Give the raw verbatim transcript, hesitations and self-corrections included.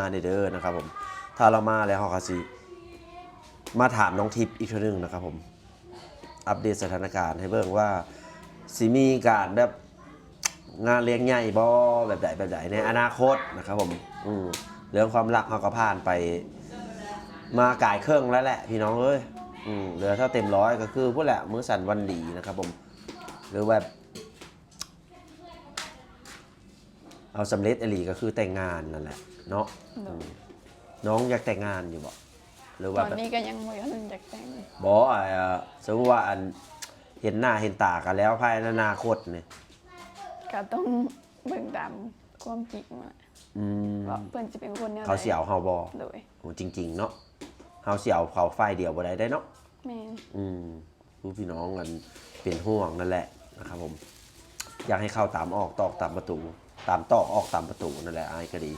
มาเด้อนะครับผม ถ้าเรามาแล้วเฮาก็สิมาถามน้องทิพย์อีกเทื่อนึงนะครับผม อัปเดตสถานการณ์ให้เบิ่งว่าสิมีการแบบงานเลี้ยงใหญ่บ่ แบบใดแบบใดในอนาคตนะครับผม อืม เรื่องความรักเฮาก็ผ่านไป มากายเครื่องแล้วแหละพี่น้องเอ้ย อืม เหลือเท่าเต็มร้อยก็คือพู้นแหละมื้อสันวันดีนะครับผม หรือแบบ เอาสำเร็จอีหลีก็คือแต่งงานนั่นแหละเนาะ โดย อืม น้องอยากแต่งงานอยู่บ่ หรือ ต ว่า อน แบบ นี้ก็ยังบ่ทันอยากแต่ง บ่ เอ่อ สมมุติว่าอันเห็นหน้าเห็นตากันแล้วภายในอนาคตนี่ ก็ต้องเบิ่งตามความจริงมา อืม ว่าเพิ่นสิเป็นคนแนวใด เขาสิเอาเฮาบ่ โดย โอ้ จริงๆเนาะ เฮาสิเอาเขาฝ่ายเดียวบ่ได้เด้เนาะ แม่น อืม ผู้พี่น้องกันเป็นห่วงนั่นแหละนะครับผม อยากให้เข้าตามออกตอกตามประตู ตามตอกออกตามประตูนั่นแหละ อ้ายก็ดี